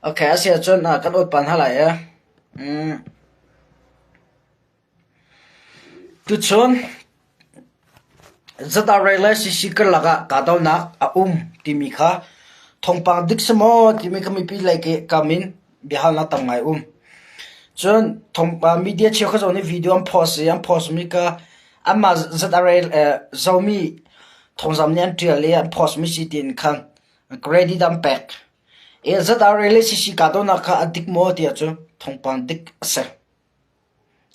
Okay, a si ahcun kan awt pah hna lai ee. Mm. Tuchun ZRA le CC karlak ah kahdohnak a um timi kha thawngpang dik si maw timi kha mipi lei kam in biahalnak tam ngai um. Cun media cheukhat zong nih video an post i an post mi kha anmah ZRA zomi thawngzam nih an ṭial i an post mi si tiin khan credit an pek. ZRA le CC kahdohnak kha a dik maw tiah cun thawngpang dik a si.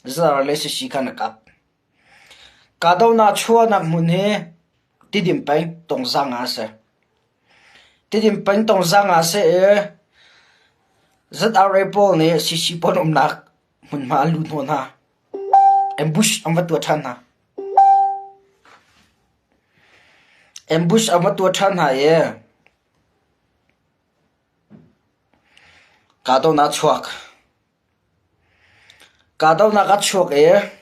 ZRA le CC kha na kap. Kahdohnak chuahnak hmun hi Tidim peng Tongzang ah a si. Tidim peng Tongzang ah a si i ZRA pawl nih CC pawl umnak hmunhma an luh hnawh hna. Ambush an va tuah ṭhan hna. Ambush an va tuah ṭhan hna i kahdohnak a chuak. Kahdohnak a chuak i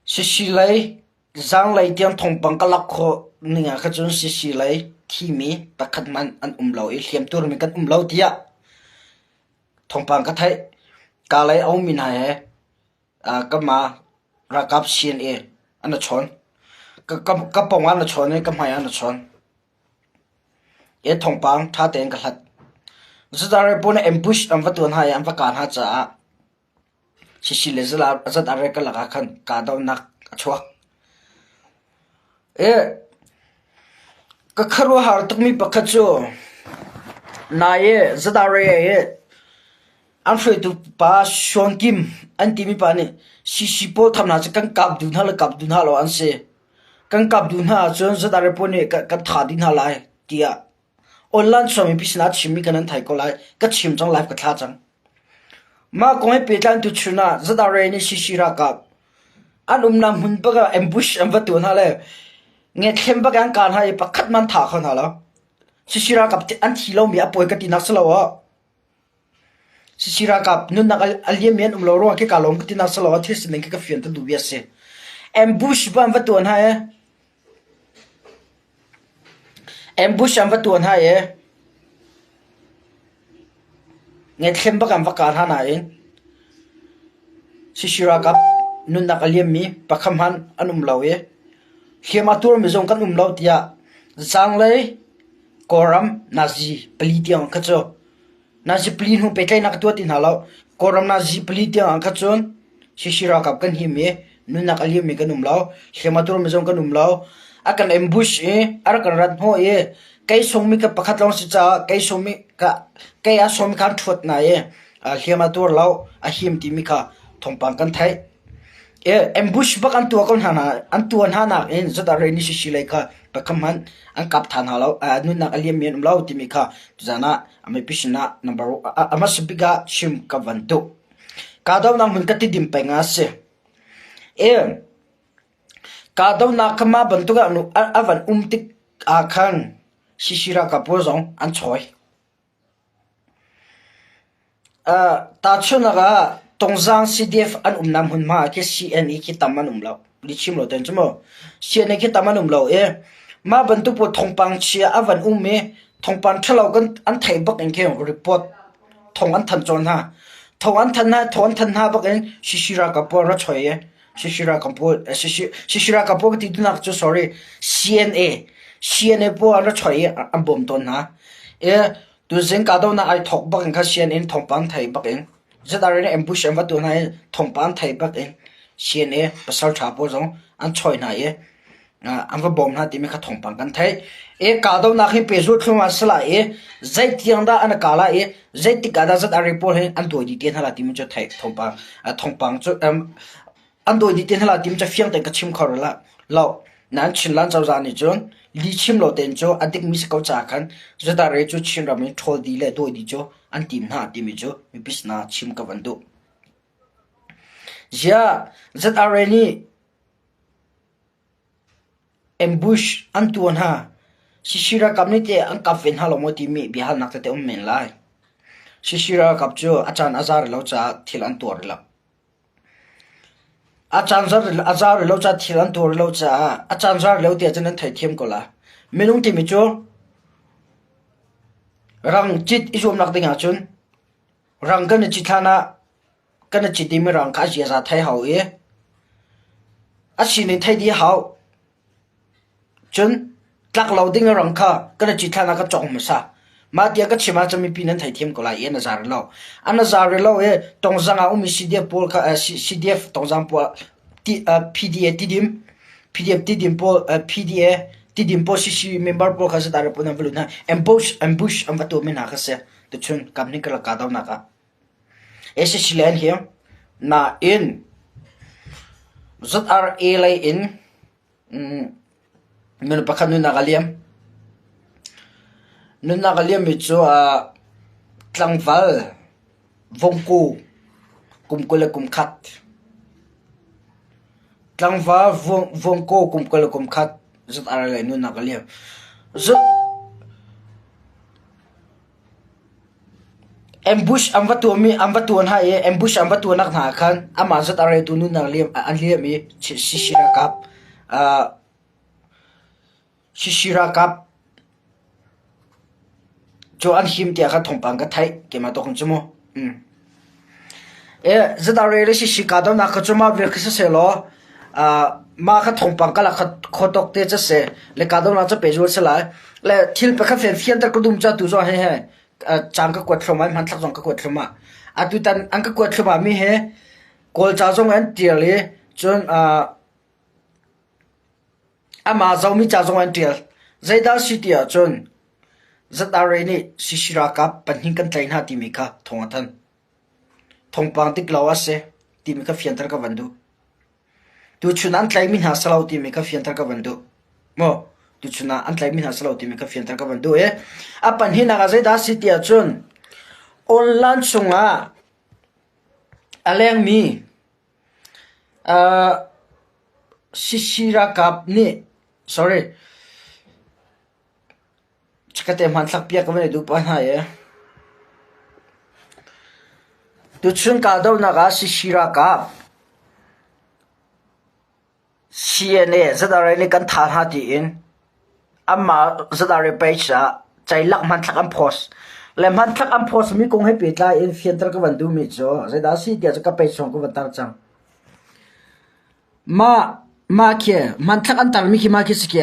Sisi lei zaanglei tiang thawngpang ka lak khawh ning ah khan cun sisi lei thimi pakhat hmanh an um lo i hliamtuarmi kan um lo tiah thawngpang ka theih. Kaa lei a ummi hna he kanmah ralkap CNA an i chawn. Ka pawng ah an i chawn i ka hmai ah an i chawn. Hi thawngpang ṭha tein ka hlat. Zudar pawl nih ambush an va tuah hna i an va kah hna caah Sisi le ZRA karlak ah khan kahdohnak a chuak. Ka khuaruahhar tukmi pakhat cu nai i ZRA i an hruaitu pa Sean Kim an timi pa nih CC pawl tham hna cu kan kap duh hna le kap duh hna lo an si. Kan kap duh hna ahcun ZRA pawl nih kan thah dih hna lai tiah online chuahmi sinah chimmi kan an thei ko lai. Ka chim cang live ka thla cang. Mah kong he pehtlai tuchun ah ZRA nih CC ralkap an umnak hmun bak ah ambush an va tuah hna le ngethlem bak an kah hna i pakhat man thah kho hna lo. CC ralkap an thi lomi a pawi ka tinak si lo ah. CC ralkap nunnak a liammi an um lo ruangah khi kaa lawm ka tinak si lo ah thil sining khi ka fian ta duh bia a si. Ambush ba an va tuah hna i ambush an va tuah hna i ngethlem bak an va kah hna nain CC ralkap nunnak a liammi pakhat hmanh an um lo i hliam a tuarmi zong kan um lo tiah zaanglei Kawlram nazi pali tiang kha cu nazi pali hnu pehtlaihnak ka tuah ti hna lo. Kawlram nazi pali tiang ah kha cun CC ralkap kan him i nunnak a liammi kan um lo. Hliam a tuarmi zong kan um lo. A kan ambush i a rak kan rat hnawh i kei sungmi ka pakhat lawng si caah kei sungmi ka kei a sawmi kha an ṭhuat hna i hliam a tuar lo, a him timi kha thawngpang kan theih. Ambush bak an tuah ko hna an tuah hna nakin zat rei ni sisi lei kha pakhat hmanh an kap than hna lo nunnak a liammi an um lo timi kha tuzan ah a mipi sinah number a hmasa bik ah chim ka van duh. Kahdohnak hmun ka tidim peng ah a si. Kahdohnak kha mah bantuk ah a van um tik ah khan Sisi ralkap pawl zong an chawi. Tahchunhnak ah Tongzaang CDF an umnak hmunhma ah khi CNA khi tam an um lo. Lihchim lo ten cu mu. CNA khi tam an um lo i mah bantuk pawl thawngpang chia a van um i thawngpang ṭhalo kan an theih bak in khi report thawng an thanh colh hna. Thawng an thanh hna thawng an thanh hna bak in CC ralkap pawl ra choi i CC ralkap pawl CC ralkap pawl ka ti duhnak cu sorry CNA CNA pawl an ra choi i an bawm tawn hna. I Tuzing kahdohnak ai thawk bak in kha sianginn thawngpang thei bak in ZRA nih ambush an va tuah hna i thawngpang thei bak in CNA pasal ṭha pawl zong an choi hna i an va bawm hna timi kha thawngpang kan theih. I kahdohnak hi pehzulh thluahmah a si lai i zeitiang dah an kah lai i zeitik ah dah ZRA pawl hi an dawi dih te hna lai timi cu theih thawngpang thawngpang cu An dawi dih te hna lai timi cu fiang tein ka chim kho rih lo. Nain Chinland cozah nih cun lihchim lo tein cu a dikmi si ko caah khan Zudare cu Chinram in ṭhawl dih le dawi dih cu an tim hna timi cu mipi sinah chim ka van duh. Ziah ZRA nih ambush an tuah hna. CC ralkap nih teh an kap ve hna lo maw timi biahalnak tete um men lai. CC ralkap cu a caan a za rih lo caah thil an tuah rih lo. A caan a za rih lo caah thil an tuah rih lo caah a caan za rih lo tiah cun nan theithiam ko lai. Minung timi cu Rang cit i zuamnak ding ahcun rang kan i cit hlan ah kan i cit i mirang kha a ziaza thei hau i a sining thei dih a hau. Cun tlak lo ding a rang kha kan i cit hlan ah ka cawk hmasa. Mah tiah ka chim ahcun mipi nan theithiam ko lai i an i za rih lo. An i za rih lo i tongzang ah ummi CDF pawl kha CDF tongzang pawl PDA Tidim PDF Tidim pawl PDA Tidim pawl CC member pawl kha zeidah pawl nan va lut hna ambush ambush an va tuahmi hna kha si. Tuchun kamhnih karlak kahdohnak ah. SAC le an hi nain ZRA lei in minung pakhat nunnak a liam. Nunnak a liammi cu tlangval Vungku kum 21. Tlangval Vungku kum 21 ZRA lei nunnak a liam. Ambush an va tuahmi an va tuah hna i ambush an va tuahnak hna ah khan amah zat a reitu nunnak an liam i Sisi ralkap Sisi ralkap cu an him tiah khan thawngpang ka theih keimah tawk cu mu. Zat a rel i Sisi kahdohnak kha cu mah vial khi sisehlaw mah kha thawngpang ka lak kha khuatawk te cu si le kahdohnak cu pehzul si lai. Le thil pakhat fianter ka dum ca tu zong hi caan ka kuat thluahmah i hmanthlak zong ka kuat thluahmah. Atutan an ka kuat thluahmah mi hi Kawlca zong an ṭial i cun amah zomi ca zong an ṭial. Zeidah a si ti ahcun ZRA nih CC ralkap pahnih kan tlaih hna timi kha thawng a thanh. Thawngpang dik lo a si timi kha fianter ka van duh. Tuchun ah an tlaihmi hna si lo timi kha fianter ka van duh. Maw tuchun ah an tlaihmi hna si lo timi kha fianter ka van duh i a pahnihnak ah zeidah a si ti ahcun online chungah a lengmi uh, CC ralkap nih sorry Chikkate hmanthlak piak ka van i duh pah hna i. Tuchun kahdohnak ah CC ralkap CNA ZRA nih kan thah hna tiin anmah ZRA page ah ceilak hmanthlak an post. Le hmanthlak an post mi kong he pehtlai in fianter ka van duhmi cu zeidah a si tiah cu ka page chung ka van tar cang. Mah mah khi hmanthlak an tarmi khi mah khi si khi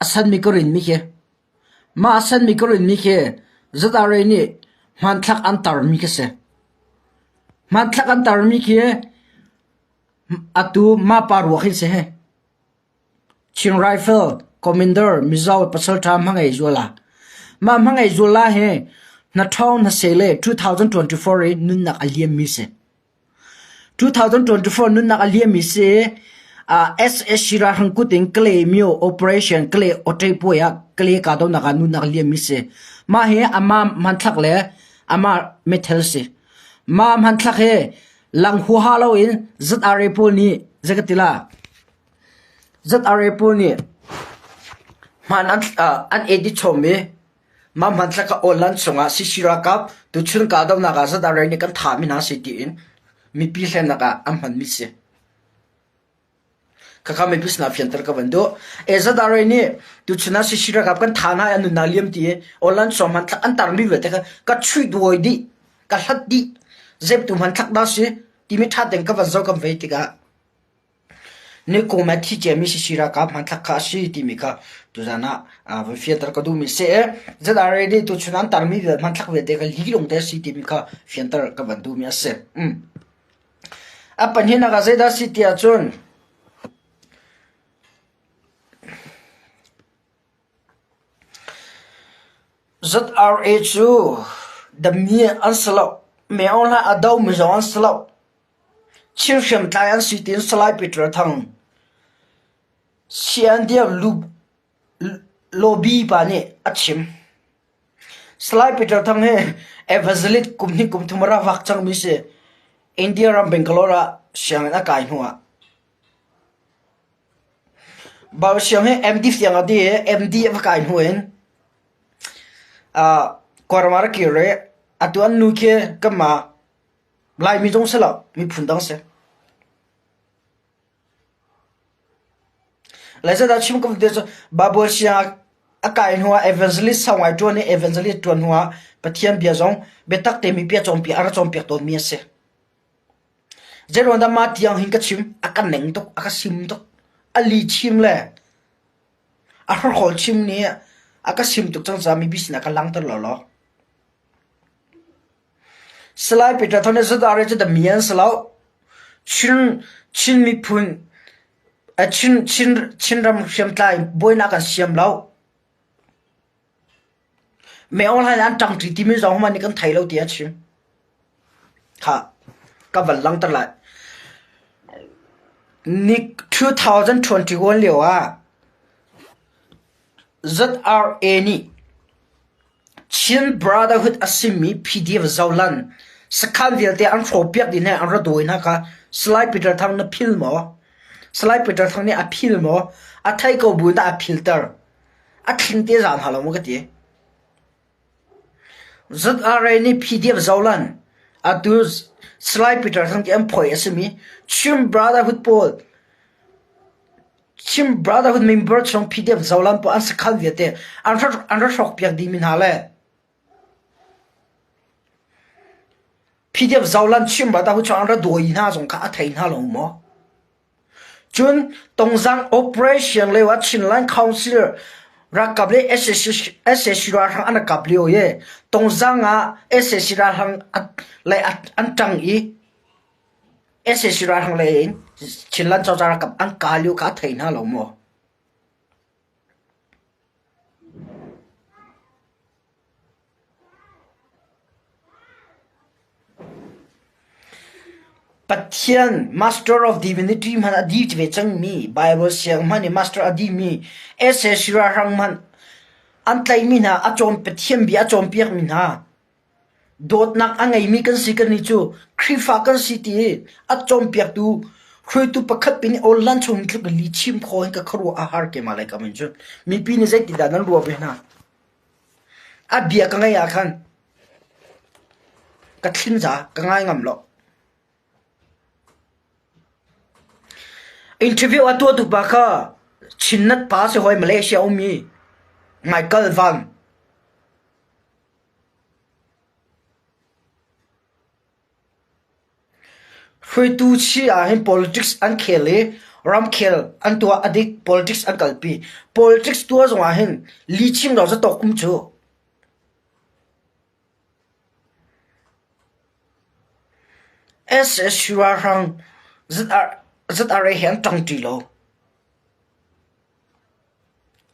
a sanmi ka rinmi khi. Mah a sanmi ka rinmi khi ZRA nih hmanthlak an tarmi khi si. Hmanthlak an tarmi khi atu mah pa ruak hin si hi. Chin Rifle Commander Mizo pasalṭha Hmangei Zuala. Mah Hmangei Zuala hi hna ṭhawng hna seh le 2024 i nunnak a liammi si. 2024 nunnak a liammi si SSC ralhrang kut in Kalay myo operation Kalay Oṭe puai ah Kalay kahdohnak ah nunnak a liammi si. Mah hi amah hmanthlak le amah meithal si. Mah hmanthlak hi lang huaha loin ZRA pawl nih zei ka ti la ZRA pawl nih hman an an edit chom i Mah hmanthlak kha online chungah CC ralkap tuchun kahdohnak ah ZRA nih kan thahmi hna si tiin mipi hlennak ah an hmanmi si. Khakha mipi sinah fianter ka van duh. E ZRA nih tuchun ah CC ralkap kan thah hna i an nunnak liam ti i online chung hmanthlak an tarmi vialte kha ka chuih duai dih, ka hlat dih. Zeptu hmanthlak dah si timi ṭha tein ka van zoh kan vei tikah Nikum ah thi ciami CC ralkap hmanthlak kha a si timi kha tuzan ah van fianter ka duhmi si i ZRA nih tuchun an tarmi vial hmanthlak vialte kha lilung te a si timi kha fianter ka van duhmi a si. A pahnihnak ah zeidah a si ti ahcun ZRA cu dami an si lo. Me Aung Hlaing a domi zong an si lo. Chin hriamtlai an si tiin Salai Peter Thang, CNDF lobby pa nih a chim. Salai Peter Thang hi evangelist kum hnih kum thum a rak vak cangmi si. India ram Bangalore ah sianginn a kai hnuah Bawi siang hi MD tiang a dih i MD a va kai hnu in Kawlram ah a rak kir i atu an nu khi kanmah Laimi zong si lo, miphun dang si. Le zeidah chim ka ti cu Bible siang a kai hnu ah evangelist sau ngai ṭuan i evangelist ṭuan hnu ah Pathian bia zong biatak te mipi a cawnpiak a ra cawnpiak tawnmi a si. Zeiruang dah mah tiang hin ka chim? A ka neng tuk, a ka sim tuk. A li chim le a hrawkhawl chim nih a ka sim tuk cang caah mipi sinah ka langhter lawlaw. Salai Peter Thawng nih Zadar cu dami an si lo. Chin, Chin miphun, Chin, Chin, Chinram hriamtlai buainak an siam lo. Me online an ṭangṭi timi zong hmanh nih kan thei lo tiah a chim. Kha, ka van langhter lai. Ni 2021 lio ah ZRA nih Chin Brotherhood a simi PDF Zoland sakhan vialte an hrawhpiak dih hna i an ra dawi hna kha Salai Peter Thang na phil maw? Salai Peter Thang nih a phil maw? A thei ko bu in dah a philter? A thling te za hna lo maw ka ti. ZRA nih PDF Zoland atu Salai Peter Thang ti an phawi a simi Chin Brotherhood pawl Chin Brotherhood member chung PDF Zoland pawl an sakhan vialte an ra hrawkpiak dihmi hna le PDF Zoland Chin Brotherhood chung an ra dawi hna zong kha a thei hna lo maw? Cun Tongzang operation lio ah Chinland Council ralkap le sac ralhrang an kap lio i Tongzang ah sac ralhrang lei an ṭang i sac ralhrang lei in Chinland cozah ralkap an kah lio kha a thei hna lo maw? Pathian Master of Divinity hmanh a dih ve cangmi Bible siang hmanh i Master a dihmi sac ralhrang hmanh an tlaihmi hna a cawn Pathian bia a cawnpiakmi hna dawtnak a ngeimi kan si kannih cu Khrihfa kan si ti i a cawnpiaktu hruaitu pakhat pin i online chung tluk in lihchim khawh hin ka khuaruah a har keimah lei kam in cun mipi nih zeitindah nan ruah ve hna? A bia ka ngaih ah khan ka thlinza ka ngai ngam lo. Interview a tuahtu pa kha Chinnat pa si hoi Malaysia ummi Michael Van. Hruaitu si ahhin politics an khel i ramkhel an tuah a dik, politics an kalpi. Politics tuah zong ahhin lihchim lo zatawk um cu. SSU ralhrang ZRA he an ṭangṭi lo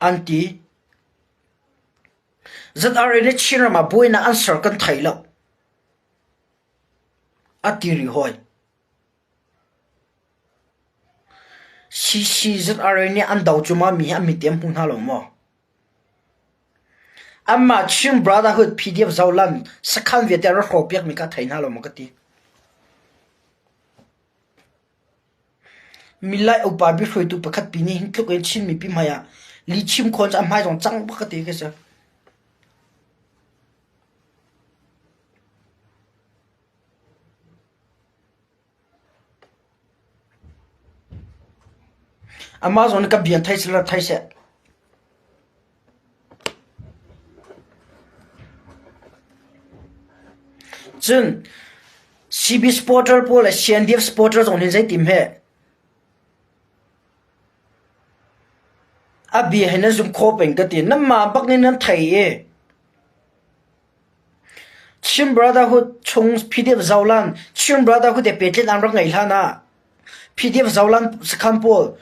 an ti. ZRA nih Chinram ah buainak an ser kan thei lo. A ti rih hawi. CCZRA nih an do cu ma mi hi an mit an hmu hna lo maw? Anmah Chin Brotherhood PDF Zoland sakhan vialte an rak hrawhpiakmi kha thei hna lo maw ka ti. Milai upa biahruaitu pakhat pi nih hin tluk in Chin mipi hmai ah lihchim khawn cu a hmai zong cang bak ka ti ka si. Amah zong nih ka bia thei seh thei seh. Cun CB supporter pawl le CNDF supporter zong nih zeitim he a bia he nan zum khawh peng ka ti. Nanmah bak nih nan thei i Chin Brotherhood chung PDF Zoland Chin Brotherhood he pehtlaih an rak ngeih hlan ah PDF Zoland sakhan pawl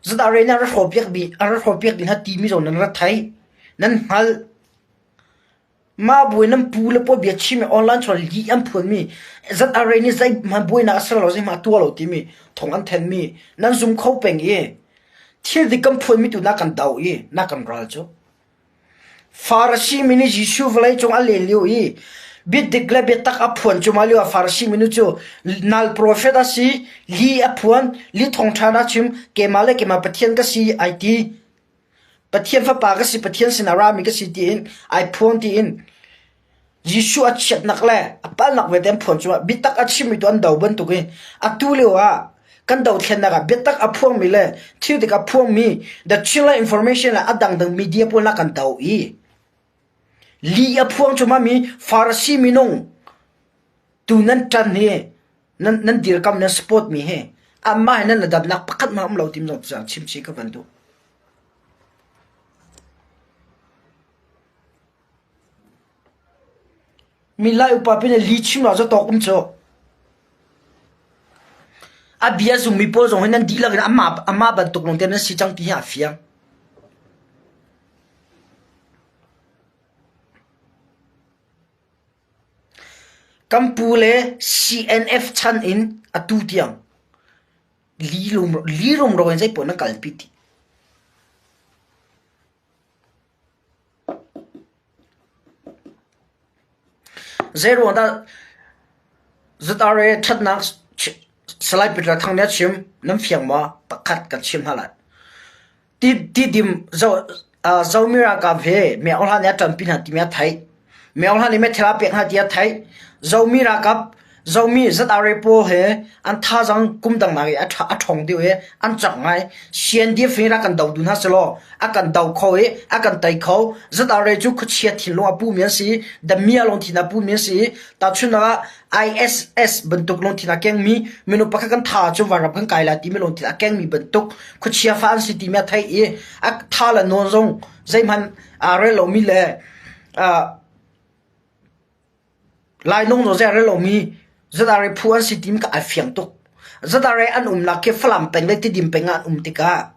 zadah re nan rak hrawhpiak dih an rak hrawhpiak dih hna timi zong nan rak theih nan hngalh. Mah buai nan pu le pawl bia chim i online chung lih an phuanmi ZRA nih zeihmanh buainak a ser lo zeihmanh a tuah lo timi thawng an thenmi nan zum kho peng i thil dik kan phuanmi tu na kan do i na kan ral cu. Farasi mi nih Jesuh vawleicung a len lio i biadik le biatak a phuan cuahmah lioah Farasi minu cu nal profet a si, li a phuan, li thawngṭha a chim, keimah le keimah Pathian ka si ai ti. Pathian fapa ka si, Pathian sinah rami ka si tiin ai phuang tiin Jesuh a chiatnak le a palhnak vialte an phuan cungah biatak a chimmi tu an do bantukin atu lio ah kan dothlennak ah biatak a phuangmi le thil dik a phuangmi the Chinland Information le a dangdang media pawl na kan do i. Li a phuang cuahmah mi Farasi minung tu nan ṭan hi nan nan dirkam nan support mi hi anmah he nan i dannak pakhat hmanh a um lo ti zong chim chih ka van duh. Mi Lai upa pin li chim ah zatawk um cu. A bia zummi pawl zong hi nan dihlak in amah amah bantuk lawng te nan si cang ti hi a fiang. Kan pu le CNF chan in atu tiang li li rumro in zeipaoh nan kalpi dih. Zeiruang dah ZRA ṭhatnak Salai Peter Thang nih a chim? Nan fiang maw? Pakhat kan chim hna lai. Tidim Zomi ralkap he Myo Hla nih a ṭanpi hna timi a theih. Myo Hla nih meithal a pek hna ti a theih. Zomi ralkap Zomi ZRA pawl he an thazaang kum dang nak i a ṭhawng deuh i an cak ngai. CNDF nih rak kan do duh hna selaw a kan do kho i a kan tei kho. ZRA cu khuachia thinlung a pumi an si. Damia lungthin a pumi an si. Tahchunhnak ah ISS bantuk lungthin a kengmi minung pakhat kan tha cu vanram kan kai lai timi lungthin a kengmi bantuk khuachia fa an si timi a theih i a tha le nawn zong zeihmanh aa rel lomi le Lainawng zong zei a rel lomi ZRA phu an si timi kha ai fiang tuk. ZRA an umnak khi Falam peng le Tidim peng ah an um tikah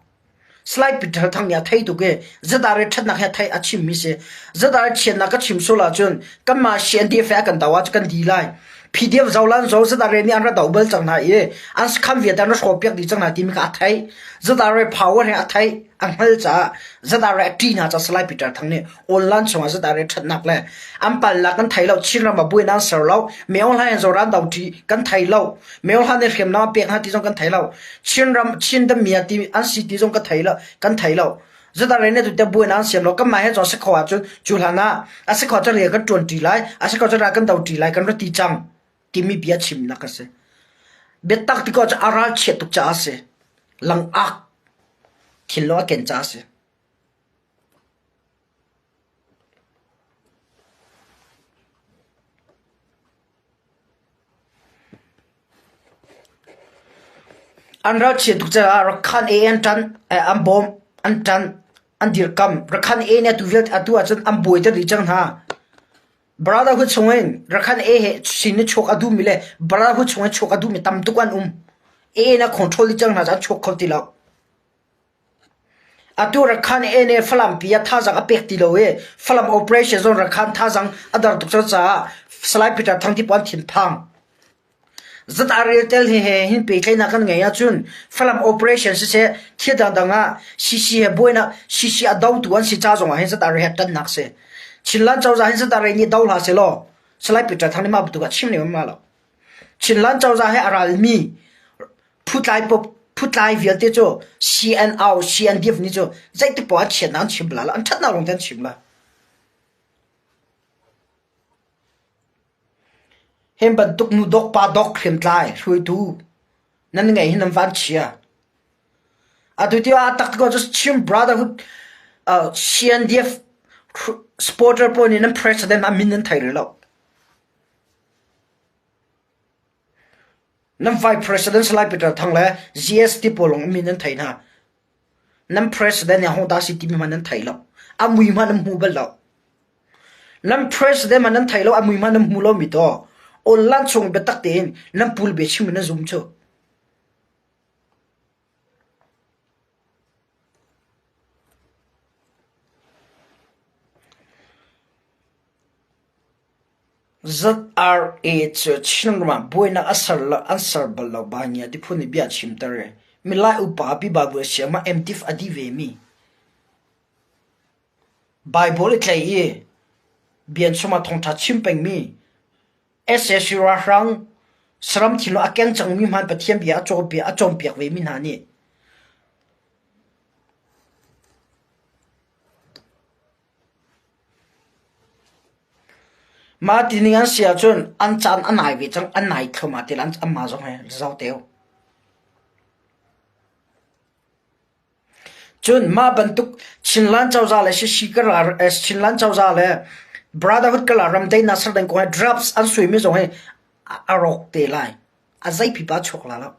Salai Peter Thang nih a thei tuk i ZRA ṭhatnak hi a theih a chimmi si. ZRA chiatnak ka chim sual ahcun kanmah CNDF he a kan do ahcun kan di lai. PDF Zolan zo ZRA nih an ra do bal cang hna i an sakhan vialte an ra hrawhpiak dih cang hna timi kha a theih. ZRA power he a theih a hngal caah ZRA a ṭih hna caah Salai Peter Thang nih online chungah ZRA ṭhatnak le an palnak kan thei lo Chinram ah buainak an ser lo Myo Hlaing Zoran do ṭi kan thei lo Myo Hla nih hriamnam a pek hna ti zong kan thei lo Chinram Chin Damia ti an si ti zong kan thei lo kan thei lo ZRA nih tu buainak an siam lo kanmah he cun a si kho ahcun cu hlan ah a si kho cun rian kan ṭuan ṭi lai a si kho cun ral kan do ṭi lai kan ra ti cang timi bia chimnak a si biatak ti ko cu a ralchiat tuk caah a si langak thinlung a ken caah a si. An ralchiat tuk caah Rakhan A an ṭanh, an bawm, an ṭanh, an dirkamh. Rakhan A nih atu vialte atu ahcun an buaiter dih cang hna. Brotherhood chungin Rakhan A he sin i chuak a duhmi le Brotherhood chungin chuak a duhmi tam tuk an um. A na control dih cang hna caah an chuak kho ti lo. Atu Rakhan A nih Falam pi ah thazaang a pek ti lo i Falam operation zong Rakhan thazaang a dar tuk cang caah Salai Peter Thang ti pawl an thinphang. Zat aa rel tel he he hin pehtlaihnak kan ngeih ahcun Falam operation siseh thil dangdang ah CC he buainak CC a dotu an si ca zong ah hin zat aa rel he ṭannak si. Chinland cozah hin zat aa rel nih do hlah sehlaw Salai Peter Thang nih mah bantuk ah chim lem ma lo. Chinland cozah he a ralmi phutlai phutlai vialte cu CNO CNDF nih cu zeitik poah an chiatnak an chim la lo an ṭhatnak lawng te an chim la. Hi bantuk nu dawk pa dawk hriamtlai hruaitu nan ngeih hi nan van chia. Atu tiang ah tak ko cu Chin Brotherhood uh, CNDF supporter pawl nih nan president a min nan thei rih lo. Nan vice president Salai Peter Thang le GST pawl lawng min nan thei hna. Nan president nih hodah si timi hmanh nan thei lo. A mui hmanh nan hmu bal lo. Nan president hmanh nan thei lo, a mui hmanh nan hmu lo mi to. Online chung biatak tein nan pul bia chim in nan zum cu. ZRA cu Chinram ah buainak a ser lo, an ser bal lo bangia ti phun i bia chimter i milai upa pi Bible siang ma MTF a di ve mi. Bible i tlei i bian chungah thawngṭha chim pengmi sac ralhrang saram thinlung a keng cangmi hmanh Pathian bia a cawnpiak a cawnpiak vemi hna nih mah ti ning an si ahcun an caan a nai ve cang an nai thluahmah ti lai anmah zong he zoh te u. Cun mah bantuk Chinland cozah le Chinland cozah le Brotherhood kala ram daihnak ser ding kong hi drafts an suimi zong hi a rawk te lai. A zei pipa chuak la lo.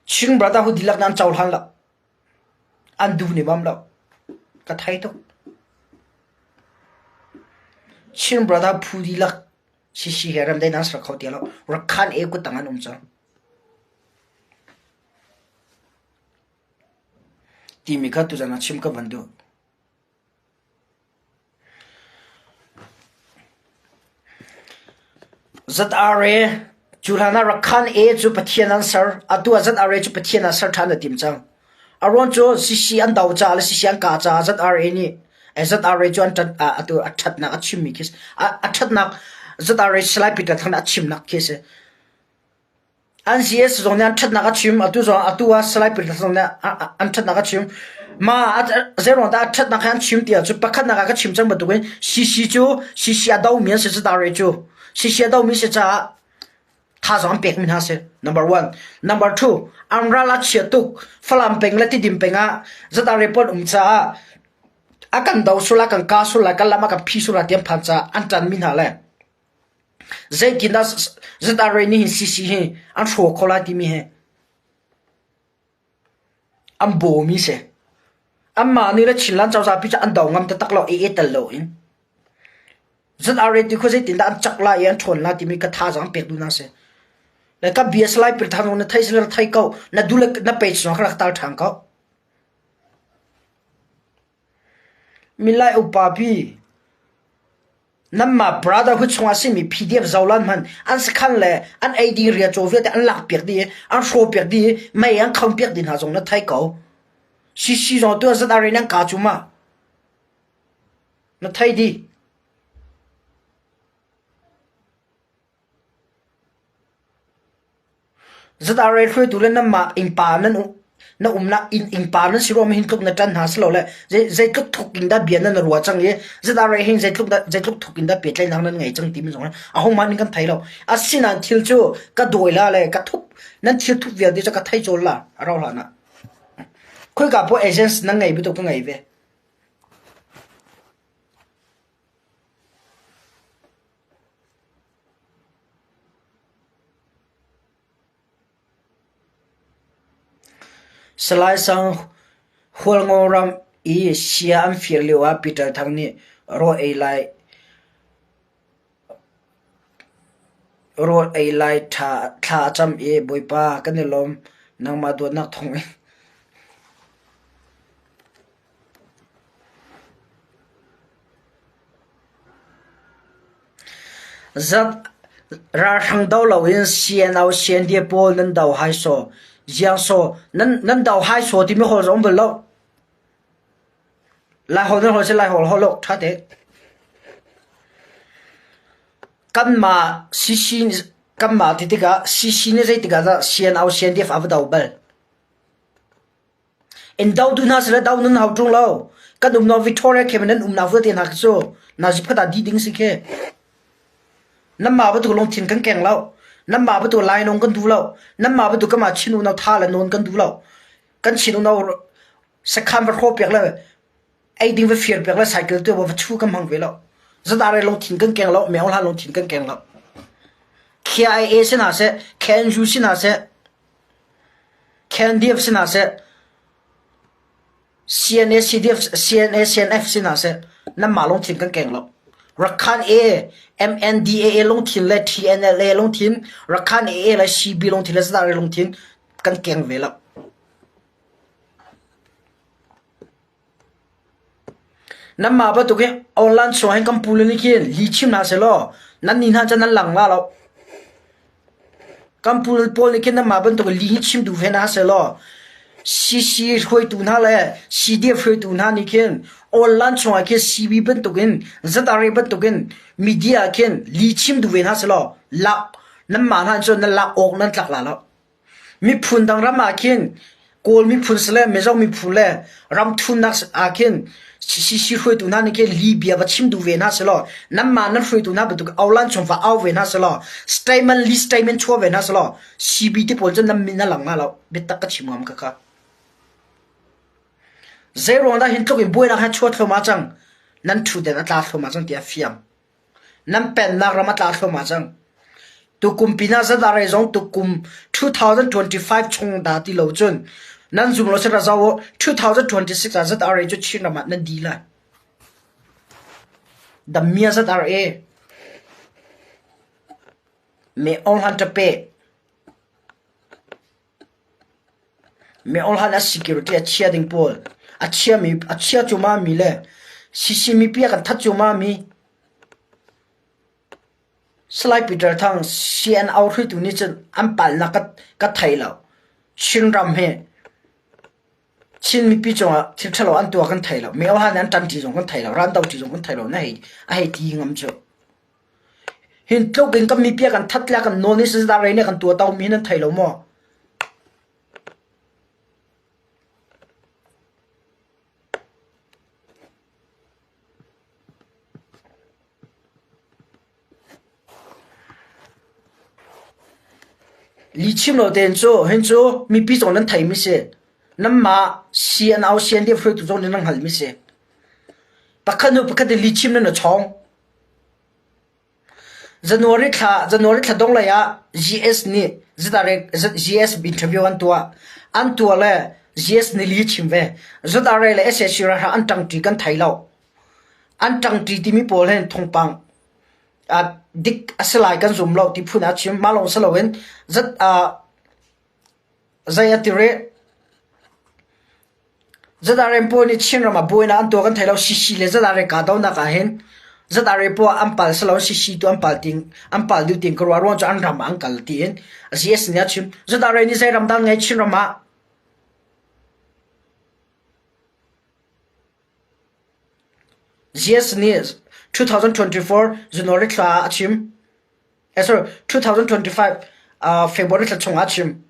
Chin Brotherhood dihlak nih an cohlan lo. An duh nih bam lo. Ka thei tuk. Chin Brother phu dihlak CC he ram daihnak ser kho ti lo. Rakhan e kutang an um cang. Timi kha tuzan ah chim ka van duh. ZRA cu hlan ah Rakhan A cu Pathian an ser. Atu ah ZRA cu Pathian ah ser ṭhan a tim cang. A ruang cu CC an do caah le CC an kah caah ZRA nih ZRA cu an ṭan atu a ṭhatnak a chimmi khi a ṭhatnak ZRA Salai Peter Thang nih a chimnak khi a si. An CS zong nih an ṭhatnak a chim. Atu zong atu ah Salai Peter zong nih an ṭhatnak a chim. Ma zeiruang dah a ṭhatnak hi an chim ti ahcun pakhatnak ah ka chim cang bantukin CC cu CC a domi an si cu cu. CC a domi si caah thazaang an pekmi hna si. Number one. Number two, an ral a chia tuk. Falam peng le Tidim peng ah ZRA pawl um caah a kan do sul a kan ka sul lai kan lam a kan phi sul lai ti an phan caah an ṭanmi hna le Zeitindah ZRA nih hin CC hi an hrawh kho lai timi hi an bawmi si. Anmah nih le Chinland cozah pi cu an do ngam taktak lo i i tel loin. ZRA ti khu zeitindah an cak lai i an ṭhawn lai timi ka thazaang pek duhnak si. Le ka bia salai Pirthang na thei sila thei ko na du le na page zong ka rak tar ṭhan ko. Milai upa pi Nanmah Brotherhood chungah simi PDF zolan hmanh an sakhan le an eiding riacaw vialte an lakpiak dih i an hrawhpiak dih i mei an khampiak dih hna zong na thei ko. CC zong tu zat are nan ka cu ma. Na thei dih. ZRA hruaitu le nanmah innpa nan na umnak inn innpa nan si ruangah hin tluk na ṭan hna silole zeitluk thuk in dah bia nan ruah cang i ZRA hin zeitluk dah zeitluk thuk in dah pehtlaihnak nan ngei cang timi zong hi ahohmanh nih kan thei lo. Asinain thil cu ka dawi la le ka thup nan thil thup vialte cu ka thei cawl la a rau hlan ah. Khoika poah agents nan ngei bantuk ka ngei ve. Salai Sang Hualngo ram i sia an fir lioah Peter Thang nih rawl ei lai thla a cam i Bawipa kan i lawm, nangmah dawtnak thawngin. Ralhrang do loin CNO CND pawl nan do hai saw. Ziang saw nan do hai saw timi hawl zong bal lo. Laiholh nan holh si Laiholh holh lo ṭha te. Kanmah CC kanmah ti tikah CC nih zeitik ah dah CNO CNDF a va do bal. In do tu hna sile do nan hau ṭung lo. Kan umnak Victoria khe nan umnak vialte hna khi cu nazi phat ah dih ding si khi. Nanmah bantuk lungthin kan keng lo. Nanmah bantuk lainawng kan duh lo. Nanmah bantuk kanmah Chin unau tha le nawn kan duh lo. Kan Chin unau sakhan va hrawh piak le ei ding va fir piak le cycle tu va chu kan hmang ve lo. Zadare lungthin kan keng lo. Meo hlan lungthin kan keng lo. KIA si hna seh, KNU si hna seh, KNDF si hna seh, CNA, CDF, CNA, CNF si hna seh, nanmah lungthin kan keng lo. Rakhan A, MNDAA lungthin le TNLA lungthin, Rakhan AA le CB lungthin le ZRA lungthin kan keng ve lo. Nanmah bantuk hi online chung hin kan pule nih khin lih chim hna sehlaw nannih hna cu nan lang la lo. Kan pu pawl nih khin nanmah bantuk lih hi chim duh ve hna sehlaw CC hruaitu hna le CDF hruaitu hna nih khin online chungah khin CB bantukin ZRA bantukin media ah khin lih chim duh ve hna sehlaw lak nanmah hna cun nan lak awk nan tlak la lo. Miphun dang ram ah khin Kawl miphun si le Mizo miphun le ram thumnak ah khin CC hruaitu hna nih khin Libya va chim duh ve hna selaw nanmah nan hruaitu hna bantuk aulan chung va au ve hna selaw statement li statement chuah ve hna selaw CB te pawl cu nan min a lang hnga lo biatak ka chim ngam ka kha. Zeiruang dah hin tluk in buainak he chuah thluahmah cang? Nan ṭhutden a tla thluahmah cang ti a fiang. Nan pennak ram a tla thluahmah cang. Tukum pinah ZRA zong tukum 2025 chung dah ti lo cun nan zum lo si ra zoh u 2026 ah ZRA cu Chin ram ah nan di lai. Dammia ZRA Me Aung Hlan ṭape Me Aung Hlan a security a chia ding pawl a chiami a chia cuahmah mi le CC mipi a kan that cuahmah mi Salai Peter Thang CNO hruaitu nih cun an palnak ka ka thei lo. Chinram hi Chin mipi cungah thil ṭhalo an tuah kan thei lo. Me Aung Hlan nih an ṭanṭi zong kan thei lo. Ran doṭi zong kan thei lo. Na hei a hei ti ngam cu. Hin tluk in kan mipi a kan that le a kan nawl ni sizah rei nih a kan tuahto mi nan thei lo maw? Lihchim lo tein cu hin cu mipi zong nan theimi si. Nanmah CNO CNDF hruaitu zong nih nan hngalhmi si. Pakhat hnu pakhat in lihchim nan i chawng. January thla January thla dong lei ah GS nih GS interview an tuah. An tuah le GS nih li chim ve. ZRA le SAC ralhrang an ṭangṭi kan thei lo. An ṭangṭi timi pawl hin thawngpang dik a si lai kan zum lo ti phun ah a chim. Mah lawng si loin zei a ti rih. ZRA pawl nih Chinram ah buainak an tuah kan thei lo. CC le ZRA kahdohnak ahhin ZRA pawl an pal si lo CC tu an pal ting an pal dih ting ka ruah ruang cu an ram ah an kal tiin GS nih a chim. ZRA nih zei ram dah an ngei Chinram ah? GS nih 2024 January thla ah a chim. Eh, sorry, 2025 uh, February thla chungah a chim.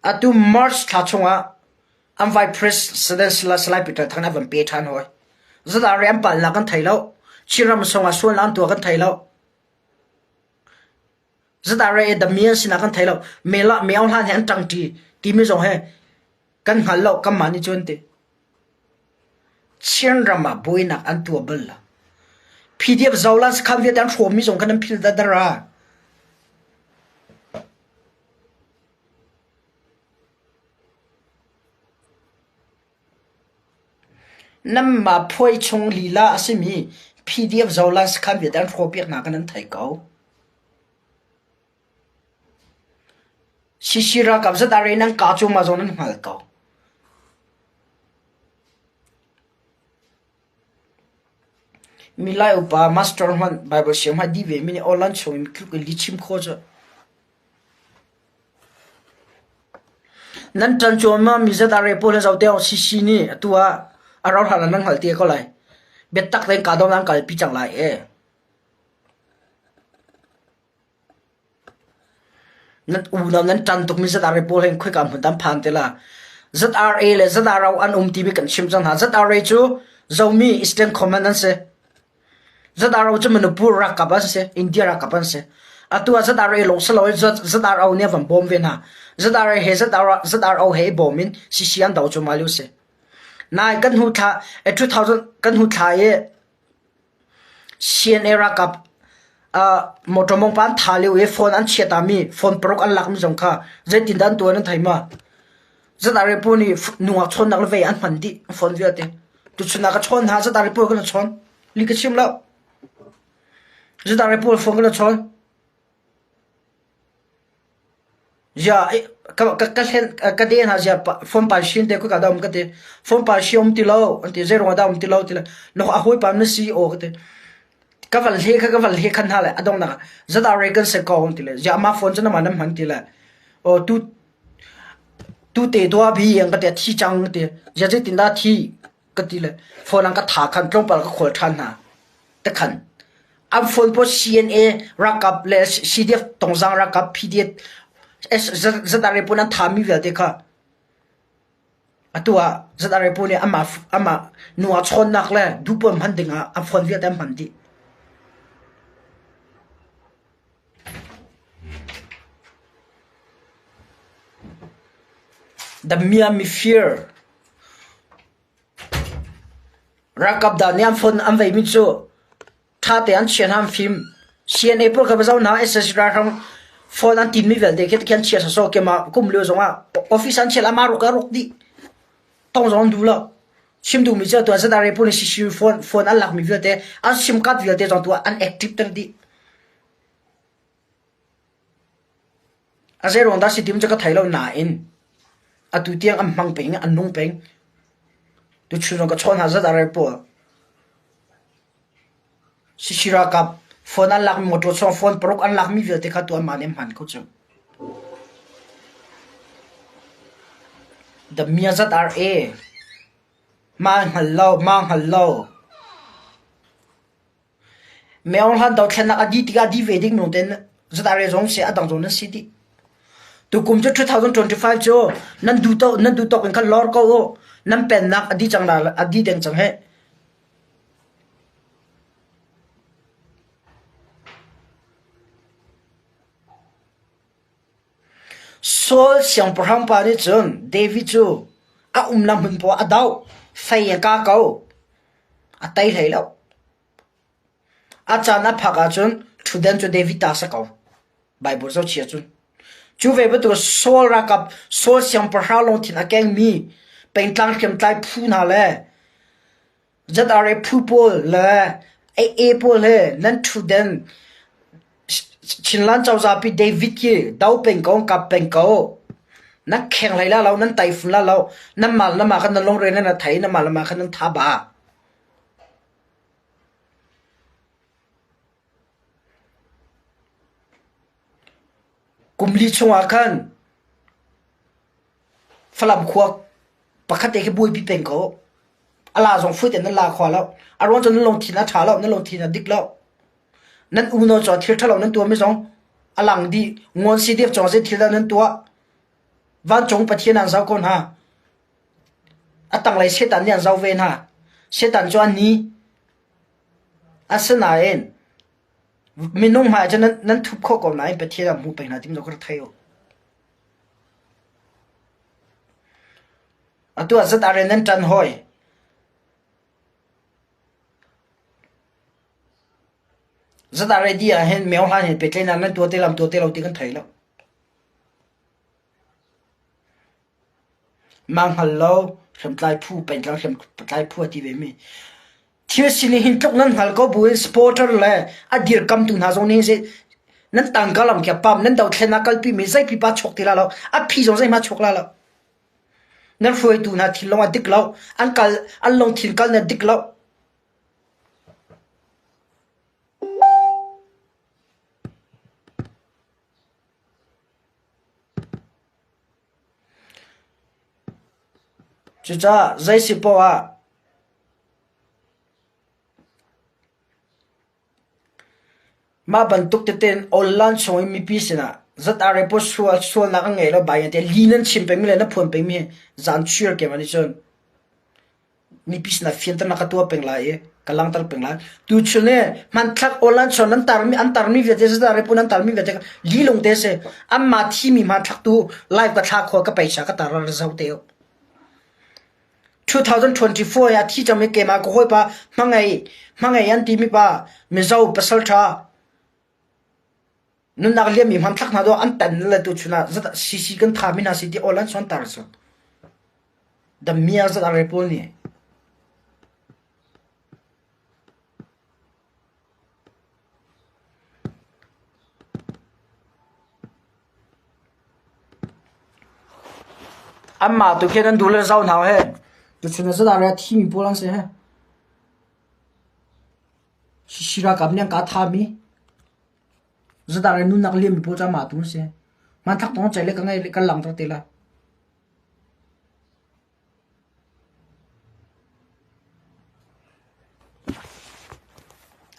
Atu March thla chungah an Vice President Salai Peter Thang a van pe ṭhan hawi. ZRA an palnak kan thei lo. Chinram songah sualnak an tuah kan thei lo. ZRA damian sinak kan thei lo. Mela Meo Hlan he an ṭangṭi timi zong he kan hngal lo kanmah nih cun ti. Chinram ah buainak an tuah bal lo. PDF Zolan sakhan vialte an hrawmmi zong khan an phil dadar ah. Nanmah phuai chung lila a simi PDF Zolan sakhan vialte an hrawhpiak hna kha nan theih ko. CC ralkap ZRA nan kah cuahmah zong nan hngal ko. Milai upa master hmanh Bible siang hmanh dih ve mi nih aw chung in tluk in lihchim khawh cu. Nan ṭan cuahmah mi ZRA pawl hi zoh te awk CC nih atu ah a rauhhlan ah nan hngalh te ko lai. Biatak tein kahdohnak an kalpi cang lai ee. Nan unau nan ṭan tukmi ZRA pawl hin khoika hmun dah an phan te la. ZRA le ZRO an um timi kan chim cang hna. ZRA cu Zomi Eastern Command an si. ZRO cu Manipur ralkap an si, India ralkap an si. Atu ah ZRA lawng si loin ZRO nih a van bawm ve hna. ZRA he ZRO he i bawm in CC an do cu mah lio si. Nai kan hnu thla 2000 kan hnu thla i CNA ralkap motor mong pa an tha lio i phone an chiat mi phone paruk an lak mi zong kha zeitindah an tuah nan thei ma? ZRA pawl nih nungak chawnnak le vei an hman dih phone vialte. Tuchun ah ka chawn hna ZRA pawl kan chawn. Li ka chim lo. ZRA pawl phone kan chawn. Zia ka ka ka hlen ka de hna zia phone pa shin te ko ka dam ka te phone pa shi om ti lo an ti zei rong da om ti lo ti le no a hoi pa na si o ka te ka val he kha ka val he khan ha le adong na ZRA kan se ko ti le zia ma phone chu na ma nam han ti le o tu tu te tua bi ang ka te thi chang te zia zeitin dah thi ka ti le phone an ka tha khan tlawmpal ka khawl ṭhan hna takhan an phone pawl CNA ralkap le CDF tongzang ralkap PDF ZRA pawl an thami vialte kha atu ah ZRA pawl nih amah amah nu ah chawnnak le duhpawl hman ding ah an phone vialte an hman dih The Mia mifir. Ralkap dah nih an phone an veimi cu ṭha te an chia hna an fim. CNA pawl kha va zoh hna SSC ralhrang phone an tinmi vialte khi khi an chia sawsawh keimah kum lio zongah office an chiah amah ruk a ruk dih. Tong zong an duh lo. Chim duhmi cu atu ZRA pawl nih CCU phone phone an lakmi vialte an sim card vialte zong tu an active ter dih. A zeiruang dah si ti cu ka thei lo nain atu tiang an hmang peng i an nung peng. Tuchun zong ka chawn hna zat a rel pawl. Sisi ralkap phone an lakmi motor chung phone paruk an lakmi vialte kha tu anmah nih an hman ko cu. The Mia ZRA ma hngal lo ma hngal lo. Myohlan dothlennak a dih tikah dih ve ding minung tein zatare zong si a dang zong nan si dih. Tukum cu 2025 cu nan duh to nan duh tawk in khan lor ko u. Nan pennak a dih cang la a dih deng cang he. Saul siangpahrang pa nih cun David cu a umnak hmun poah a doh, fei a kah ko, a tei hlei lo. A caan a phak ahcun ṭhutdan cu David ta a si ko. Baibal zohchia cun. Cu ve bantuk Saul ralkap Saul siangpahrang lungthin a kengmi pengtlang hriamtlai phu hna le ZRA phu pawl le AA pawl he nan ṭhutdan Chinland cozah pi David khi do peng ko kap peng ko. Nan kheng hlei la lo, nan taifun la lo, nan mal na ma khan nan lungre nan a thei, nan mal na ma khan nan tha ba. Kum li chungah khan Falam khua pakhat te khi buaipi peng ko. A la zong fuit in nan la khua lo. A ruang cu nan lungthin a ṭha lo, nan lungthin a dik lo. Nan unau cu thil ṭhalo nan tuahmi zong a lang dih. Ngawn si dek cawng zei thil dah nan tuah. Vancung Pathian an zoh ko hna. A tanglei Satan nih an zoh ve hna. Satan cu an ni. Asinain minung hmai cu nan, nan thup khawh ko nain Pathian ah hmu peng hna tim ka rak thei u. Atu ah zat are nan ṭan hawi. Zat are di ah hin meo hlan hin pehtlaihnak nan tuah te lam tuah te lo ti kan thei lo. Mah hngal lo hriamtlai phu pengtlang hriamtlai phu a ti vemi thil sining hin tluk nan hngal ko buin supporter le a dirkamtu hna zong nih hin nan tangka lam khi a pam nan dothlennak kalpi mi zei pipa chuak ti la lo a phi zong zeihmah chuak la lo nan hruaitu hna thinlung a dik lo an kal an lungthin kal na dik lo Cucaah zei si poah ah mah bantuk tete in online chung i mipi sinah ZRA pawl sualnak an ngei lo bai tiah li nan chim pengmi le na phuan pengmi hi zaanchuir keimah nih cun mipi sinah fianternak ka tuah peng lai i ka langhter peng lai. Tuchun hi hmanthlak online chung nan tarmi an tarmi vialte ZRA pawl nan tarmi vialte lilung te si. Anmah thimi hmanthlak tu live ka thla khawh ka paisa ka tar ra zoh te u. 2024 ah thi cangmi keimah ka hawipa hmangei hmangei an timi pa Mizo pasal ṭha nunnak liammi hmanthlak hna dawh an tan le tu chun ah zat CC kan tha mi hna si ti all an son tar cu damia zat are pawl nih Anmah tu khi nan duh le zau hna he. Tuchun ah zat ah thimi pawl an si he. Sisi ralkap nih an ka thami. Zat ah nunnak liammi pawl cu amah tu an si. Hmanthlak tong cei le ka ngei ka lang ter te la.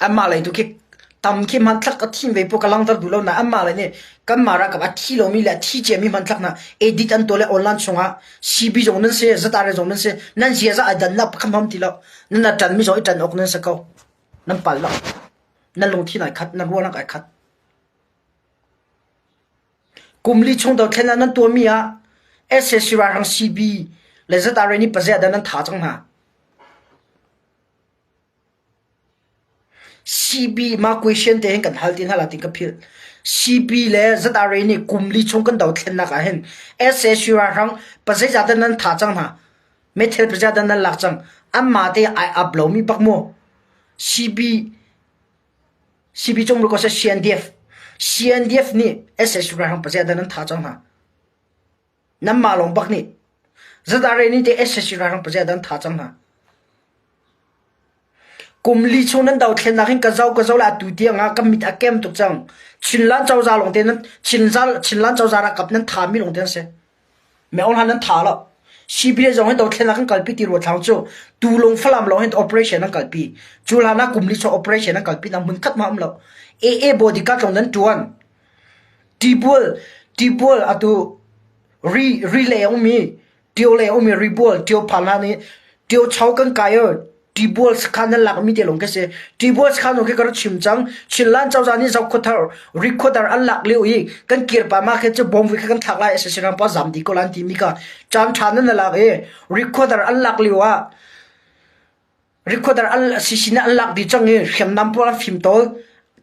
Anmah lei tu khi tam khi hmanthlak a thim ve pawh ka langhter duh lo nain anmah lei nih kanmah ralkap a thi lomi le a thi ciami hmanthlak hna edit an tuah le online chungah CB zong nan si, ZRA zong nan si, nan ziaza ai dannak pakhat hmang ti lo. Nan a ṭanmi zong i ṭan awk nan si ko. Nan pal lo. Nan lungthin ai khat, nan ruahnak ai khat. Kum li chung dothlennak nan tuahmi ah sac ralhrang CB le ZRA nih paziah dah nan tha cang hna. CB mah question te hin kan hal ti hna la ti ka philh. CB le ZRA nih kum li chung kan dothlennak ah hin SAC ralhrang pazeiza dah nan tha cang hna? Meithal pazeiza dah nan lak cang? Anmah te ai ap lomi bak mu. CB CB cung ko seh CNDF CNDF nih SAC ralhrang pazeiza dah nan tha cang hna? Nanmah lawng bak nih ZRA nih teh SAC ralhrang pazeiza dah nan tha cang hna? Kum li chung nan dothlennak hin ka zoh ka zoh le atu tiang ah ka mit a kem tuk cang. Chinland cozah lawng te nan Chinland cozah ralkap nan thami lawng te an si. Meo hlan nan tha lo. CBA zong hin dothlennak an kalpi ti rua thlang cu Tulung Falam lawng hin operation an kalpi. Cu hlan ah kum li chung operation an kalpi nang hmun khat ma um lo. AA bodyguard lawng nan tuan. Tibual tibual atu ri ri le ummi Tio le um i ribual Tio phan hlan i Tio cho kan kai o Tibual sakhan nan lak mi te lawng khi si. Tibual sakhan lawng khi ka rak chim cang. Chinland cozah nih Zokhawthar Rikhuathar an lak lio i kan kir pa ma khi cu bom vui kha kan thlak lai SSC ram pa zam di ko lan ti mi ka caan ṭha nan lak i Rikhuathar an lak lio ah Rikhuathar an sisi an lak dih cang i hriamnam pawl an fimtawl.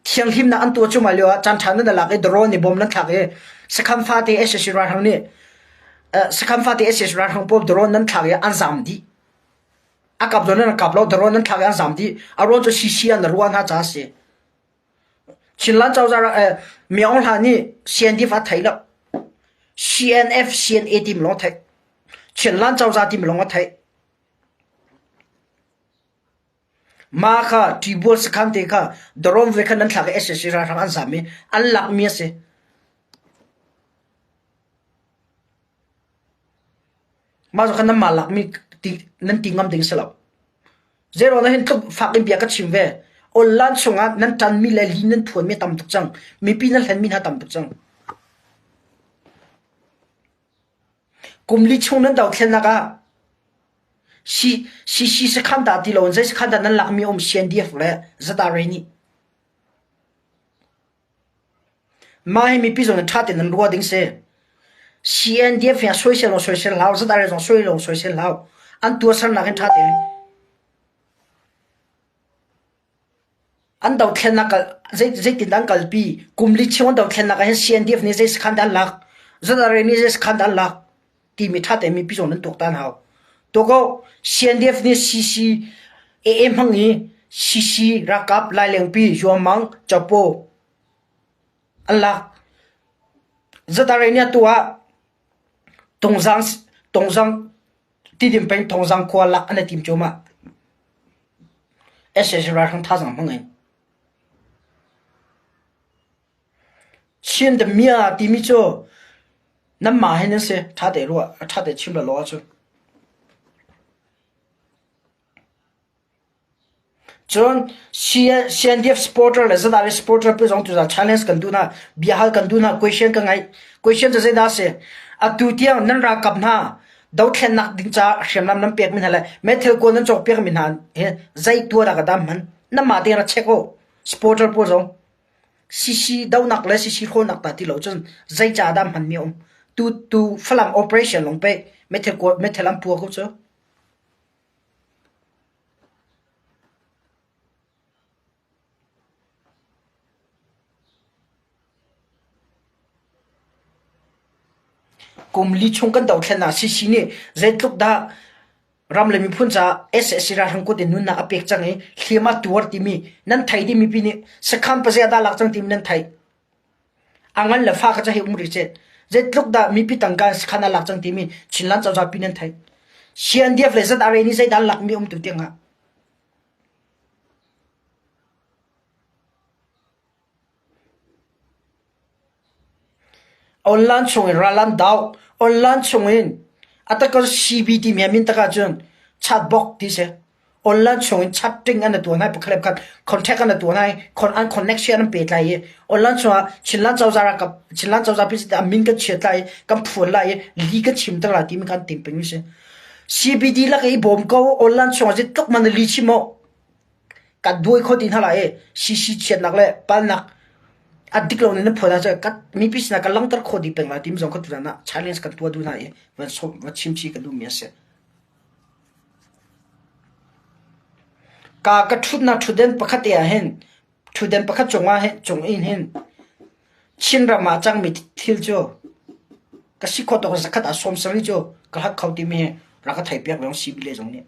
Thianghlimnak an tuah cuahmah lio ah caanṭha nan lak i drone nih bom nan thlak i sakhan fate sac ralhrang nih sakhan fate sac ralhrang pawl drone nan thlak i an zaam dih. A kap zong nan kap lo drone nan thlak i an zaam dih. A ruang cu CC an ruah hna caah a si. Chinland cozah Myaung Hla nih CNDF a thei lo. CNF CNA timi lawng a theih. Chinland cozah timi lawng a theih. Mah kha ṭibual sakhan te kha drone ve khan nan thlak i sac ralhrang an zam i an lakmi a si. Mah cu khan nanmah lakmi ti nan ti ngam ding si lo. Zeiruang dah hin tluk fak in bia ka chim ve. Online chungah nan ṭanmi le li nan phuanmi a tam tuk cang. Mipi nan hlenmi hna tam tuk cang. Kum li chung nan dothlennak ah CC sakhan dah ti loin zei sakhan dah nan lakmi a um CNDF le ZRA nih. Mah hi mipi zong nih ṭha tein nan ruah ding si. CNDF hi soisel lawng soisel hlah, ZRA zong soi lawng soisel hlah. An tuahsernak hin ṭha tein An dothlennak zeitindah an kalpi? Kum li chung an dothlennak ah hin CNDF nih zei sakhan dah an lak? ZRA nih zei sakhan dah an lak? Timi ṭha tein mipi zong nan tuaktan hau. Tuak ko, CNDF nih CC AA hmang i CC ralkap Lailengpi, Yuamang, Capo an lak. ZRA nih atu ah Tungzang, Tungzang Tidim peng Thongzang khua lak an i tim cuahmah. Sac ralhrang thazaang hmang in. Chin the Mia timi cu nanmah hin an si. Ṭha te ruah, ṭha te chim la law ahcun. Cun CNDF supporter le ZRA supporter pawl zong tuzaan challenge kan duh hna, biahal kan duh hna, question ka ngeih. Question cu zeidah a si? Atu tiang nan ralkap hna dothlennak ding caah hriamnam nan pekmi hna le meithal kuan nan cawkpiakmi hna hi zei tuah dah ka dam hman? Nanmah tein ra check u. Supporter pawl zong CC dohnak le CC hrawhnak dah ti lo cun zei ca dah hmanmi a um? Tu tu Falam operation lawng pei meithal kuan meithal an pua ko cu. Kum li chung kan dothlennak CC nih zeitluk dah ram le miphun caah sac ralhrang kut in nunnak a pek cang i hliam a tuar timi nan thei dih mipi nih sakhan pazia dah lak cang timi nan theih. A ngan le fa kha cu hei um rih seh. Zeitluk dah mipi tangka in sakhan a lak cang timi Chinland cozah pi nan theih. CNDF le ZRA nih zeidah an lakmi um tu tiang ah. Online chung in ral an dau. Online chung in atakar CB timi a min tak ahcun chatbot ti si. Online chung in chatting an tuah hna i pakhat le pakhat contact an tuah hna i an connection an pehtlai i online chungah Chinland cozah ralkap Chinland cozah president a min kan chiat lai i kan phuan lai i li kan chimter lai timi kan timh pengmi si. CBD lak i bawm ko online chungah zeitluk man li chim awk kan duai kho ti hna lai i CC chiatnak le palnak a dik lo ning na phuan ahcun kan mipi sinah kan langhter khawh dih peng lai timi zong kha tutan ah challenge kan tuah duh hna i van sawm va chim chih ka duhmi a si. Ka ka ṭhutnak ṭhutden pakhat te ah hin. Ṭhutden pakhat cungah hin cung in hin Chinram ah a cangmi thil cu ka si khawh tawk zakhat ah 70 cu ka hlat kho timi hi rak ka theihpiak ve CB le zong nih.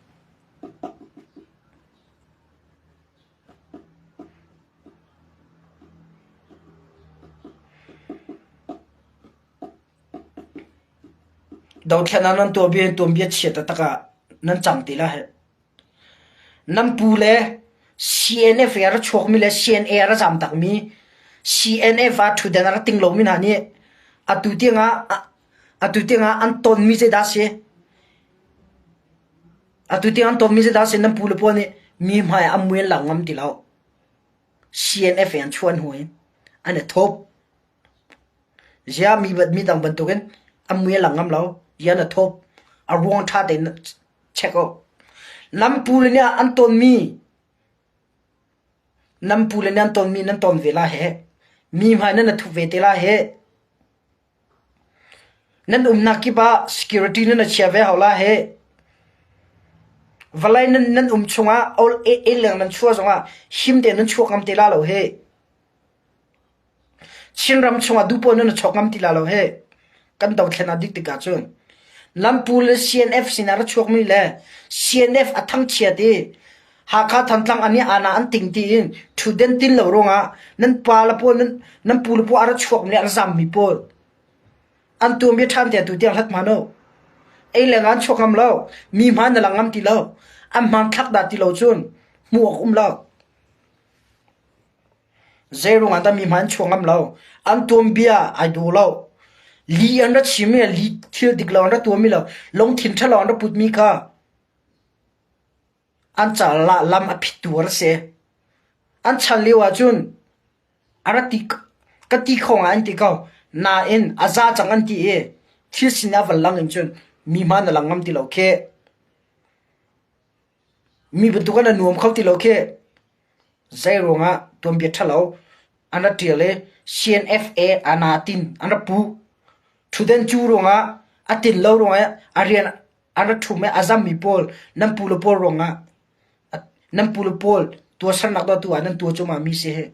Dothlen ah nan tuahbia tuanbia chia taktak ah nan cang ti lai. Nan pu le CNF i a ra chuakmi le CNA a ra zam takmi CNF ah ṭhutden a ra ting lomi hna nih atu tiangah atu tiangah an tonmi zeidah a si? Atu tiang an tonmi zeidah a si? Nan pu le pawl nih mi hmai ah an mui an lang ngam ti lo. CNF i an chuah hnu in an i thup. Ziah mi dang bantukin an mui a lang ngam lo. Ziah na thawp. A ruang ṭha tein check uh. Nan pu le nih an tawnmi nan pu le nih an tawnmi nan tawn ve lai hih. Mi hmai nan i thup ve te lai hih. Nan umnak kip ah security nan i chia ve hau lai hih. Vawlei nan nan um chungah inn leng nan chuah zongah him tein nan chuak ngam te la lo hih. Chinram chungah duhpoh nan i chawk ngam ti la lo hih. Kan dothlen a dik tikah cun lampu le CNF sinah ra chuakmi le CNF a thangchiat i Hakha Thantlang an i ana an ting tiin ṭhutden tin lo ruangah nan pa le pawl nan nan pu le pawl a ra chuakmi le a ra zammi pawl an tuanbia ṭhan te tu tiang hlat hman u. Ei le ngan chuak ngam lo, mi hmaan na lang ngam ti lo, an hmanthlak dah ti lo cun hmuh awk um lo. Zeiruang ah dah mi hmai an chuak ngam lo? An tuanbia ai daw lo. Li an ra chim i li thil dik lo an ra tuahmi lo lungthin ṭhalo an ra putmi kha an caah lam a phittu an si. An chan lio ahcun a ra ti ka ti kho ngai an ti ko. Nain a za cang an ti i thil sin a van lang in cun mi hma na lang ngam ti lo kheh. Mi bantuk in a nuam kho ti lo kheh. Zeiruangah tuanbia ṭhalo an ra ṭial i CNFA ana tin an ra pu. Ṭhutden cu ruangah a tin lo ruangah a rian an ra ṭhum i a zammi pawl nan pu le pawl ruangah nan pu le pawl tuahsernak tuahtu ah nan tuah cuahmah mi si hi.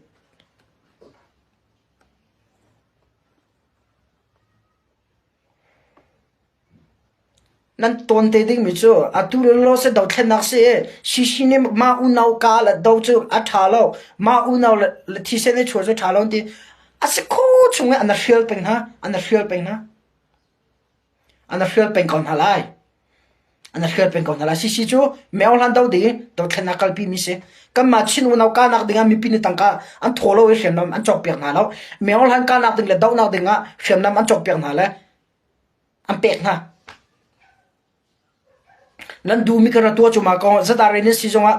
Nan tawn te dingmi cu atu le law se dothlennak si i CC nih mah unau ka le do cu a ṭha lo, mah unau le thisen i chuah cu a ṭha lo an ti. A si kho chung i an hrial peng hna, an hrial peng hna. An hrial peng ko hna lai. An hrial peng ko hna lai. CC cu meo hlan do ding dothlennak kalpi mi si. Kanmah Chin unau kahnak dingah mipi nih tangka an thaw lo i hriamnam an cawkpiak hna lo. Meo hlan kahnak ding le dohnak dingah hriamnam an cawkpiak hna le an pek hna. Nan duhmi ka ra tuah cu ma ko ZRA nan si zongah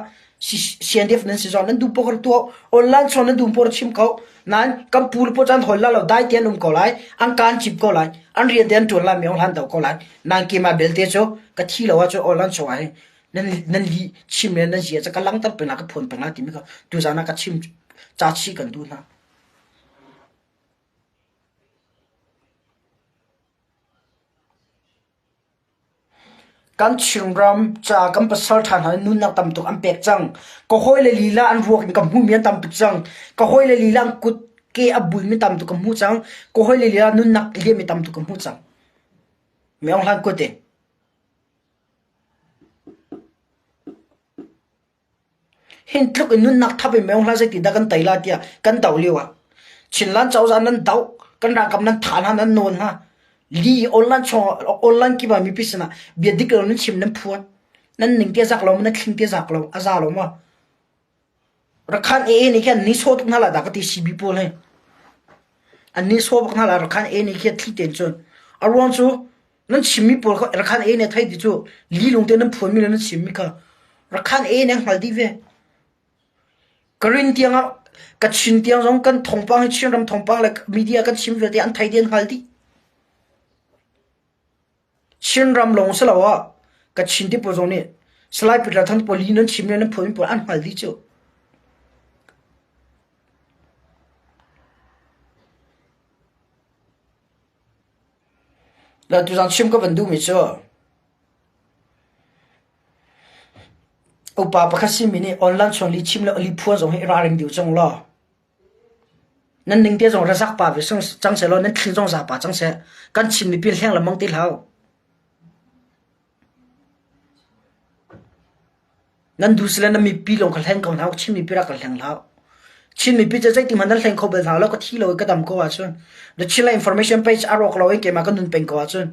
CNDF nan si zongah nan duh poh ka ra tuah online chung nan duh poh ra chim ko nain kan pu le pawl cu an hawl la lo dai te an um ko lai an kaan cip ko lai an rian te an ṭuan lai mi hlan do ko lai nan keimah belte cu ka thi lo ahcun online chung ah hin nan nan li chim le nan zia cu ka langhter peng la ka phuan peng la timi kha tuzaan ah ka chim ca chih kan duh hna. Kan Chinram ca kan pasalṭha hna nih nunnak tam tuk an pek cang. Ka hawile lila an ruak in ka hmuhmi an tam tuk cang. Ka hawile lila an kut ke a bulmi tam tuk ka hmuh cang. Ka hawile lila nunnak liammi tam tuk ka hmuh cang. Meng hlan kut in. Hin tluk in nunnak thap in meung hlah zeitindah kan tei lai tiah kan do lio ah Chinland cozah nan doh, kan ralkap nan thah hna, nan nawn hna. Li online chung online kip ah mipi sinah bia dik lo nan chim nan phuan. Nan ning te zak lo nan thling te zak lo a za lo ma. Rakhan AA nih khan ni sawh tuk hna la dah ka ti CB pawl hi. An ni sawh bak hna la Rakhan AA nih khan thli ten cun. A ruang cu Nan chimmi pawl kha Rakhan A nih a theih ti cu lilung te nan phuanmi le nan chimmi kha Rakhan A nih a hngalh dih ve. Karin tiang ah Kachin tiang zong kan thawngpang hi Chinram thawngpang le media kan chim vialte an thei dih an hngal dih. Chinram lawng si lo ah Kachin ti pawl zong nih Salai Peter Thang pawl li nan chim le nan phuanmi pawl an hngal dih cu. Tuzaan chim ka van duhmi cu upa pakhat simi nih online chung lihchim le lihphuan zong hi i ralring dih cang law. Nan ning te zong razak pa ve cang seh law nan thli zong za pa cang seh. Kan Chin mipi hleng lengmang ti hlah. Nan duh sile nan mipi lawng kha hleng ko hna u. Chin mipi rak kan hleng hlah. Chin mipi cu zeitin hmanh nan hleng kho bal hna lo ka thi lo i ka dam ko ahcun. The Chinland Information page a rawk lo i keimah ka nun peng ko ahcun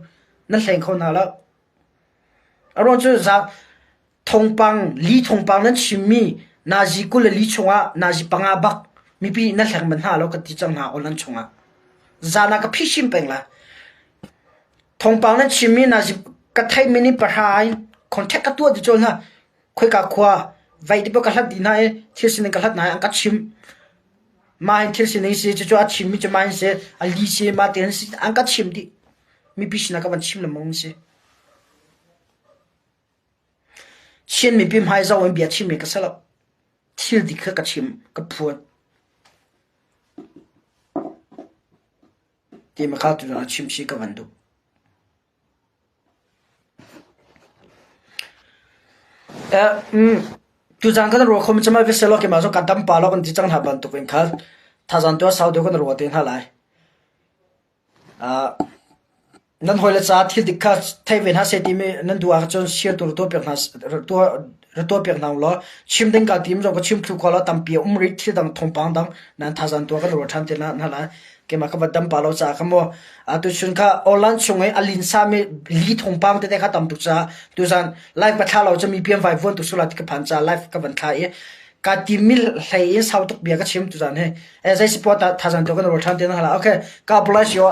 nan hleng kho hna lo. A ruang cu za thongpang li thongpang nan chimmi nazi 24 chungah nazi panga bak mipi nan hleng bal hna lo ka ti cang hna online chungah. Zan ah ka phisin peng la. Thawngpang nan chimmi nazi ka theihmi nih pahra in contact ka tuah ti cawl hna. Khoika khua vei ti ka hlat dih hna i thil sining ka hlat hna i an ka chimh. Mah hin thil sining si, cucu a chimmi cu mah hin si, a li si, mah ti hin si, an ka chimh dih. Mipi sinah ka van chim lengmang si. Chin mipi hmai zoh in bia chimmi ka si lo. Thil dik kha ka chim, ka phuan. Ti ma kha tu a chim si ka van duh. Tuzaan kan ruah khom cama viselo ke ma zo ka dam pa lo kan ti cang hna bantuk in khal thazan tu sau deuh kan ruah te hna lai. Nan hawile ca thil dik kha thei ve hna seh timi nan duh ahcun share tu ra tuahpiak hna ra tuahpiak hna ulaw chim ding kaa tim zong ka chim thlu kho lo tampi a um rih thil dang thawngpang dang nan thazaang tuah kan ruah ṭhan te hna lai. Keimah ka va dam pah lo caah kha mu tuchun kha online chung i a linsami li thawngpang tete kha tam tuk caah tuzan live ka thla lo cu mi pian vai vuan tuk sula ti ka phan caah live ka van thla i ka timmi hlei in sau tuk bia ka chim tuzan hi. Eh zei si poah thazaang tuah kan ruah ṭhan te hna lai. Okay, God bless you.